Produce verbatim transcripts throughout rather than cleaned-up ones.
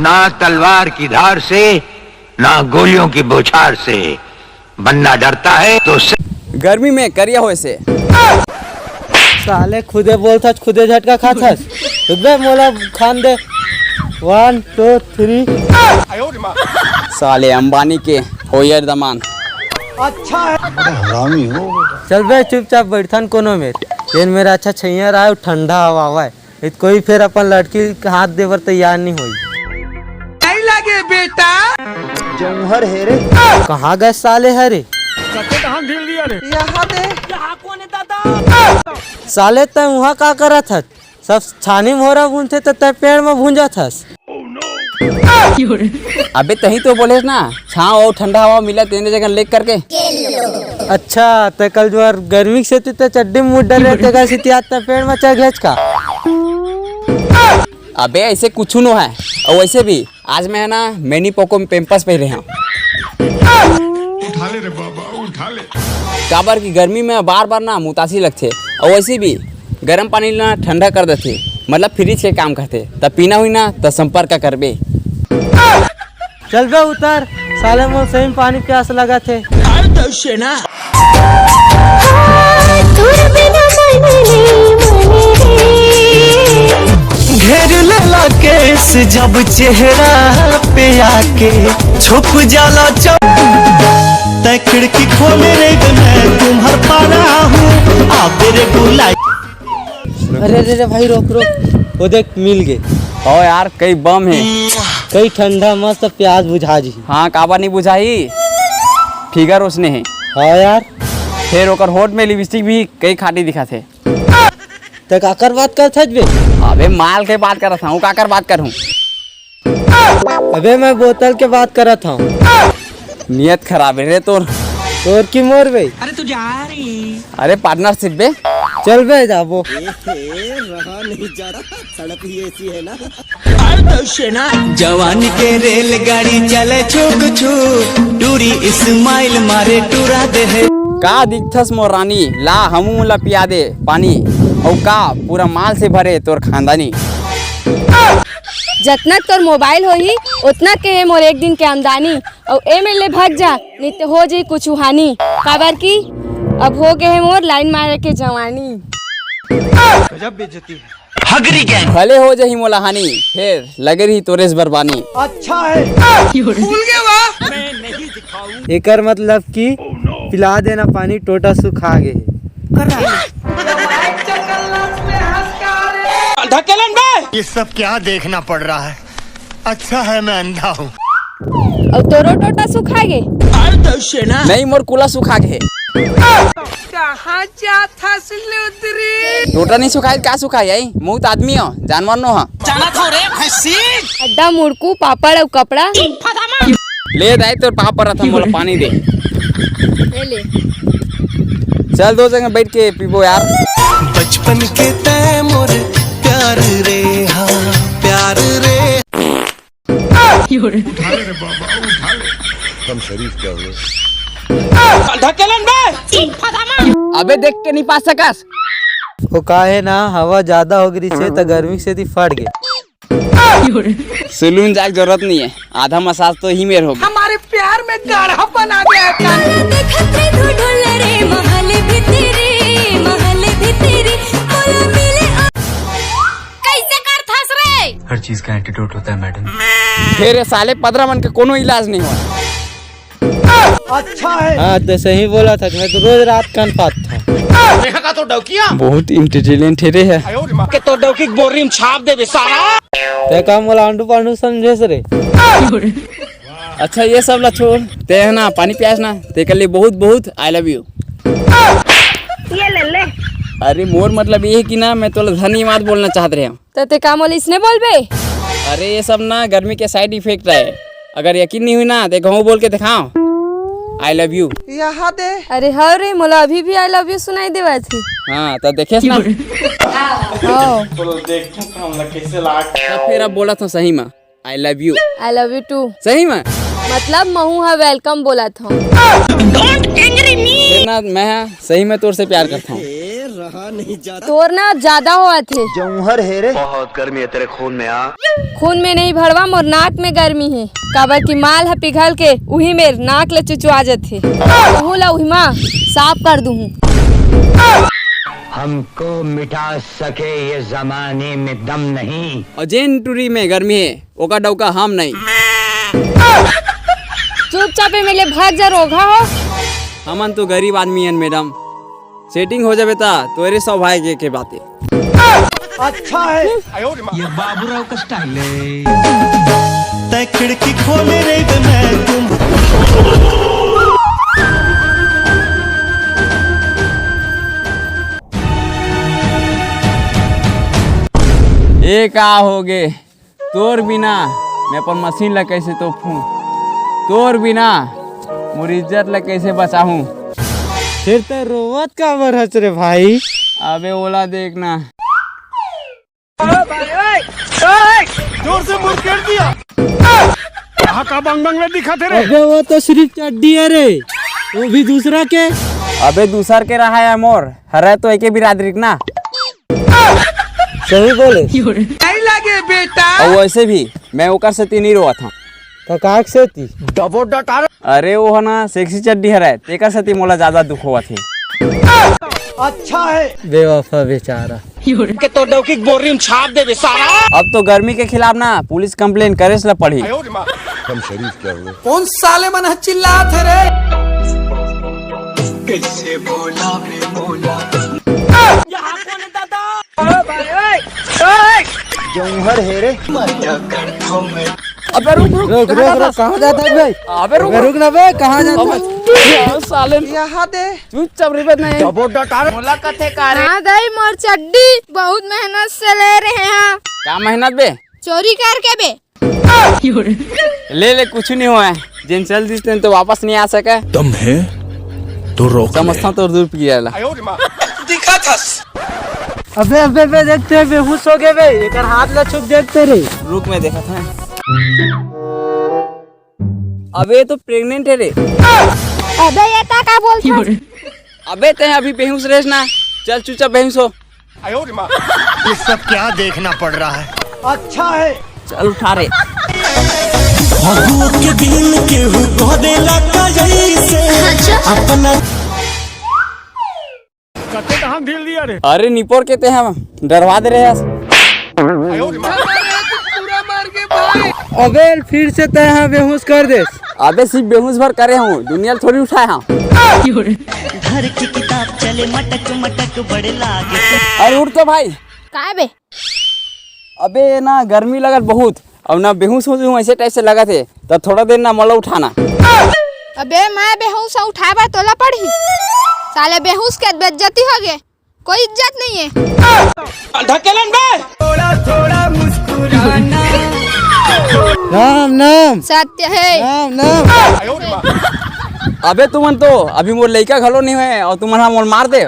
ना तलवार की धार से, ना गोलियों की बौछार से। बंदा डरता है तो सिर्फ गर्मी में करिया होए से। साले खुदे बोलथस, खुदे झटका खाथस। रुक बे, मोला खान दे। One, two, three। साले अंबानी के होयर दमान। अच्छा है। बड़ा हरामी हो। चल बे, चुपचाप बैठन कोनो मेर। जेन मेर अच्छा छैया रहे, ठंडा हवा आवे। इत कोई फेर अपन लड़की के हाथ दे बर तैयार नहीं होई। नहीं लगे बेटा। जौहर हे रे। कहाँ गए साले हरे? यहाँ दे। साले तै उहाँ का करत हस? सब छानी में होरा भूंजथे त तै पेड़ में भूंजत हस। अबे तही तो बोलेस ना, छांव अउ ठंडा हवा मिला तेने जगह लेक करके। अच्छा, त कल जो गर्मी के सेती त चड्डी में मुड़ डरे, तेकर सेती आज त पेड़ में चढ़ गेच का? अबे ऐसे कुछ नो है। और वैसे भी आज मैं है ना मेनी पोको में पैम्पर्स पहने हूँ। उठा ले रे बाबा, उठा ले। काबर की गर्मी में बार बार ना मुतासी लगथे, और वैसे भी गर्म पानी ना ठंडा कर देथे, मतलब फ्रिज के काम करथे। त पीना हुई ना त संपर्क करबे। चल बे उतर, साले मोर सही में पानी प्यास लगथे। घेर लेला केस जब चेहरा पे आके छुप जाला चौ-, तै खिड़की खोले रे, मैं तुम्हर पारा हूँ, आबे रे बुलाई। अरे रे रे भाई, रोक रोक, वो देख मिल गए। ओ यार, कई बम है। कई ठंडा मस्त प्यास बुझा जी। हाँ, काबर नहीं बुझाही, फिगर उसने है। हाँ यार। फिर ओकर होठ में लिपस्टिक भी कई खाटी दिखा थे। ते काकर बात करत हस बे? अबे माल के बात करत हूँ, काकर बात करूँ? अबे मैं बोतल के बात करत हूँ। नियत खराब है रे तोर। तोर की मोर बे? अरे तू जा रही। अरे पार्टनरशिप बे। चल बे जाबो। रहा नहीं जा रहा, सड़क ही ऐसी है ना। जवानी के रेलगाड़ी चले छुक छुक, टूरी स्माइल मारे टूरा दे है। का दिखथस मोर रानी, ला हमू ला पिया दे पानी। अउ का पूरा माल से भरे तोर खानदानी। जतना तोर मोबाइल होही, ओतना के हे मोर एक दिन के आमदनी। अउ ए मेर ले भग जा, नहीं तो हो जाई कुछ हानि। काबर की अब हो गए हे मोर लाइन मारे के जवानी। गजब बेइज्जती है। हगरी गैंग। भले हो जही मोला हानि, फेर लगे रही तोरेस बरबानी। अच्छा है। भूल गए वाह। एकर मतलब कि पिला देना पानी, टोटा सुखा गे हे। ढकेलन बे। ये सब क्या देखना पड़ रहा है? अच्छा है मैं अंधा हूँ। अउ तोरो टोटा सुखा गे? नहीं, मोर कुला सुखा गे। कहाँ जात हस लुदरी? टोटा नहीं सुखाए, का सुखाए? आई, मुँह त आदमी हो, जानवर नो हा। जाना था रे भैंसी। अड्डा मुड़कू, पापड़ अउ कपड़ा। ले दाई, तोर पाँव परत हँव, मोला पानी दे। ले ले। चल, दो जगह बैठ के पीबो यार। बचपन के तय मोर प्यार रे, हाँ, प्यार रे। उठा ले रे बाबा, उठा ले। हम शरीफ क्या हुए? ढकेलन बे। अबे देख के नहीं पा सकस। वो का है ना, हवा ज्यादा हो गई से त गर्मी से ती फट गए। सैलून जाए के जरूरत नहीं है, आधा मसाज तो ही मेर होगा। हमारे प्यार में गाढ़ापन आ गया है। देखत रे धुढुल रे, महल भीतरी, महल भीतरी, मोला मिले आ-, कैसे करथस रे? हर चीज का एंटीडोट होता है मैडम। फेर साले पदरा मन के कोनो इलाज नहीं हुआ। अच्छा है। हाँ, तो सही बोला था, मैं तो रोज रात कान पात था। देखा का तो डौकिया। बहुत इंटेलिजेंट है रे है। के तो डौकी के बोरी में छाप देबे सारा। ते का मोला आंडू पांडू समझे से रे? अच्छा, ये सब ला छोड़, ते है ना पानी प्यास ना, ते कर लिए बहुत बहुत आई लव यू। ये ले ले। अरे मोर मतलब ये है कि ना, मैं तोला धन्यवाद बोलना चाहत रहे हूँ। त ते का मोला इसने बोलबे? अरे ये सब ना गर्मी के साइड इफेक्ट है। अगर यकीन नहीं हुई ना, ते कहूँ बोल के दिखाओ, आई लव यू। यहाँ दे। अरे हाँ रे, मोला अभी भी आई लव यू सुनाई देवत ही। हाँ, त देखेस ना। हाँ। बोलो, देखते हैं हम लोग कैसे लाग। त फेर अब बोलत हँव सही मा, I love you. I love you too. सही मा? मतलब महू हा वेलकम बोलत हँव। Don't angry me. देखना, मैं सही में तोर से प्यार करता हूँ। तोर ना ज्यादा होवत हे। जौहर हे रे। बहुत गर्मी है तेरे खून में, आ। खून में नहीं भड़वा, मोर नाक में गर्मी हे। काबर कि माल ह पिघल के उही मेर नाक ले चुचुआ जथे। उहू ला उही मा साफ कर दूहूँ। हमको मिटा सके ये जमाने में दम नहीं। अउ जेन टूरी में गर्मी हे, ओकर डौका हम नहीं। चुपचाप एमे ले भाग जा, रोगहा हो। हमन तो गरीब आदमी हन मैडम, सेटिंग हो जाबे ता तोरे सौभाग्य के बाते। अच्छा है। ये बाबूराव का स्टाइल है। तै खिड़की खोले रे, मैं तुम ए का होगे? तोर बिना मैं अपन मशीन ला कैसे तोपहूँ? तोर बिना मोर इज्जत ला कैसे बचाहूँ? फिर तो रोवत काबर हस रे भाई? अबे ओला देखना। जोर से मुड़ कर दिया। कहाँ का बंग बंग में दिखा थे रे? अबे वो तो सिर्फ चड्डी है रे, वो भी दूसरा के। अबे दूसर के रहा है मोर, हरे तो एके बिरादरी के ना। सही बोले। नहीं लगे बेटा। अउ वैसे भी मैं ओकर सेती नहीं रोवत हूँ। तो काक सेती? अरे वो है ना सेक्सी चड्डी हरे, तेकर सेती मोला ज्यादा दुख होवत हे। अच्छा है। बेवफा बेचारा। के तो डौकी के बोरी में छाप देबे सारा। अब तो गर्मी के खिलाफ ना पुलिस कंप्लेन करे ला पड़ही। हम शरीफ क्या हुए? कौन साले मन ह चिल्लात हे रे? कैसे बोला बे बोला। जौहर हे रे। अबे रुक, रुक, रुक, रुक, रुक, कहाँ जाता है भाई? अबे रुक, अबे रुक ना बे, कहाँ जाता है? अबे साले। यहाँ दे। चुपचाप रिबत नहीं। डबो डटार। मोला कथे का रे? हाँ दाई, मोर चड्डी बहुत मेहनत से ले रहे हैं। का मेहनत बे? चोरी करके बे। ले ले, कुछ नहीं हुआ है। जेन चल दिस तेन तो वापस नहीं आ सके। दम है तो रोक ले। समझता तो दूर पिया ला। दिखा था। अबे अबे अबे, देखते हैं बेहोश हो गए बे। एकर हाथ ला छुप देखते रे। रुक, मैं देखा था। अबे ये तो प्रेग्नेंट है रे। अबे ये ता का बोलता? अबे ते अभी बेहोश रहे ना, चल चुपचाप बेहोश हो। ये सब क्या देखना पड़ रहा है? अच्छा है। चल उठा रे। फगुओ के दिन केहू कह देला का जैसे अच्छा। अपना कते कहाँ ढील दिया रे? अरे निपोर के ते हम डरवा दे रहे हस। अबे फिर से तय हाँ बेहोश कर दे। अबे सिर्फ बेहोश भर करे हूँ, दुनिया ल थोड़ी उठाए हाँ। घर की किताब चले मटक मटक बड़े लागे। अरे उठ तो भाई। काय बे? अबे ना गर्मी लगत बहुत, अब ना बेहोश हो जाऊँ ऐसे टाइप से लगत हे, तो थोड़ा देर ना मोला उठाना। अबे मैं बेहोश हूँ, उठाए बर तोला पड़ही। साले बेहोश के बेइज्जती हो गए, कोई इज्जत नहीं है। ढकेलन बे। थोड़ा थोड़ा मुस्कुराना। राम नाम। सत्य है। राम नाम। अबे तुमन तो अभी मोर लइका घलो नहीं होए और तुमन हा मोर मार दे।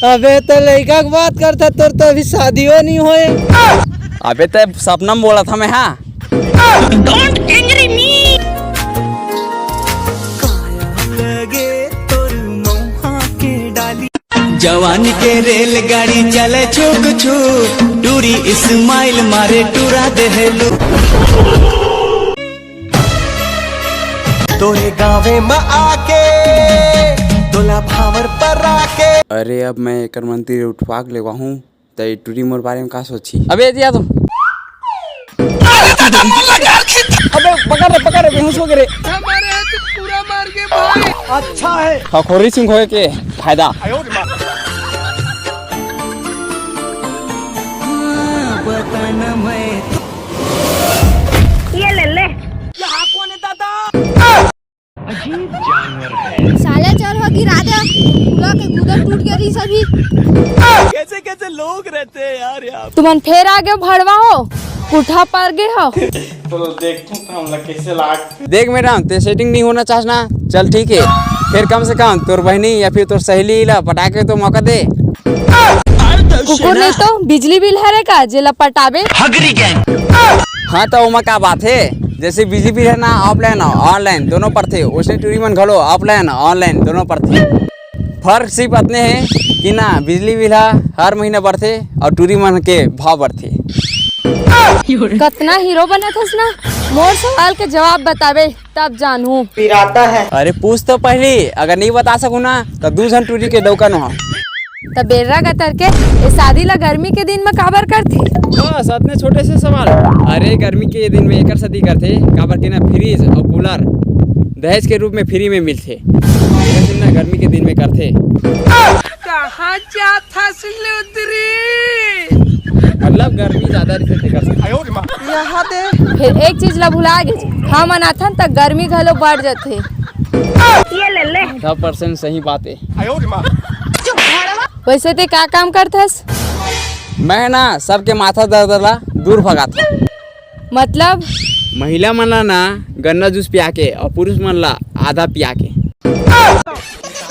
अबे तो लइका के बात करता, तोर तो अभी शादियों नहीं होए। अबे ते सपना में बोला था मैं, हाँ। Don't angry me। जवानी के रेलगाड़ी चले छुक छुक, टूरी स्माइल मारे टूरा देहलू। तोरे गावे म आके, तोला भावर पर आके। अरे अब मैं एकर मंत्री उठवा के लेवाहूँ, त ए टूरी मोर बारे में का सोची? अबे दिया तुम। अबे पकड़ रे, पकड़ रे, बेहोश हो गए रे। हमारे हाथ पूरा मार के भाई। अच्छा है। हखोरी सिंह होए के फायदा। ये ले ले। साले चोर हो गिरा दे, पूरा के गुदा टूट गया रही सभी। कैसे कैसे लोग रहते हैं यार यहाँ। तुमन फेर आगे भड़वा हो, उठा पार गे हो। तो देखते हैं तो हम लोग कैसे लाग। देख मैडम, ते सेटिंग नहीं होना चाहस ना, चल ठीक है, फिर कम से कम तोर बहनी या फिर तोर सहेली ला पटा के तो मौका दे। कुकुर नहीं तो बिजली बिल हरे का जेला पटाबे। हाँ, तो ओमा का बात हे, जैसे बिजली बिल हे ना, ऑफलाइन और ऑनलाइन दोनों पड़थे, वैसे टूरी मन घलो ऑफलाइन ऑनलाइन दोनों पड़थे। फर्क सिर्फ अतने हे कि ना, बिजली बिल ह हर महीना बढ़थे और टूरी मन के भाव बढ़थे। कतना हीरो बनत हस ना, मोर सवाल के जवाब बताबे, तब जानहूं। पिराता है। अरे पूछ तो पहली, अगर नहीं बता सकूं ना, तो दू झन टूरी के डौका नोहा। त बेर्रा गतर के, ए शादी ला गर्मी के दिन में काबर करथे? बस अतने छोटे से सवाल। अरे गर्मी के दिन में एकर शादी करथे, काबर के ना फ्रिज और कूलर दहेज के रूप में फ्री में मिलथे। एकर दिन ना गर्मी के दिन में करथे। कहाँ जात हस लुदरी? मतलब गर्मी ज्यादा रहिथे तेकर से। यहाँ दे। फिर एक चीज ला भुला गे, हमन आथन त गर्मी घलो बढ़ जथे। ये ले ले। आधा परसेंट सही बात हे। वैसे ते का काम करथस? मैं ना सबके माथा दर्द ला दूर भगाथंव। मतलब? महिला मन ला ना गन्ना जूस पिया के और पुरुष मन ला आधा पिया के।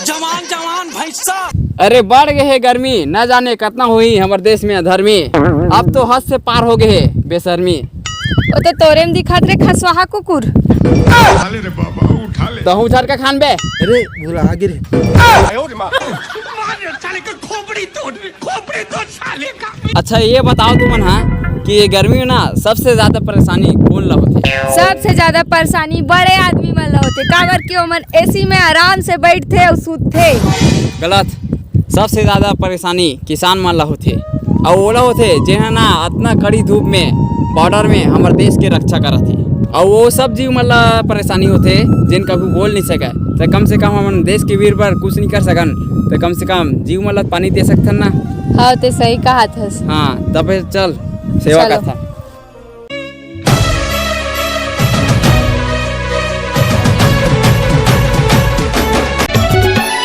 जवान जवान भाई साहब। अरे बढ़ गे हे गर्मी, न जाने कतना होही हमर देश में अधर्मी। अब तो हद से पार हो गे हे बेशर्मी। वो तो तोरे में दिखत रे खसवाहा कुकुर। उठा ले रे बाबा, उठा ले। तहूँ झरका खान बे। अरे भुला गे रे। अच्छा ये बताओ तुमन हा कि ये गर्मी में ना सबसे ज्यादा परेशानी कोन ला होथे? सबसे ज्यादा परेशानी बड़े आदमी मन ला होथे, काबर कि ओमन एसी में आराम से बैठथे अउ सूतथे। गलत। सबसे ज्यादा परेशानी किसान मन ला होथे, अउ ओला होथे जेन ह ना अतना कड़ी धूप में बॉर्डर में हमर देश के रक्षा करत हे। अउ वो सब जीव मन ला परेशानी होथे जेन कभू बोल नहीं सकय, त कम से कम हमन देश के वीर बर कुछ नहीं कर सकन, त कम से कम जीव मन ला पानी दे सकथन ना। हाँ, ते सही कहाथस। हाँ, तबे चल सेवा चलो। कथा।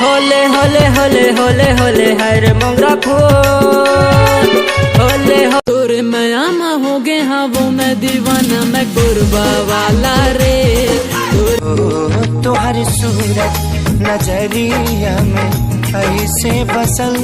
होले होले होले होले होले होले, हर मोंगरा फूल। होले हो तोरे मया मा हो गे हाँ वो मैं दीवाना, मैं कुरबा वाला रे। तोहर सूरत नजरिया में ऐसे बसल।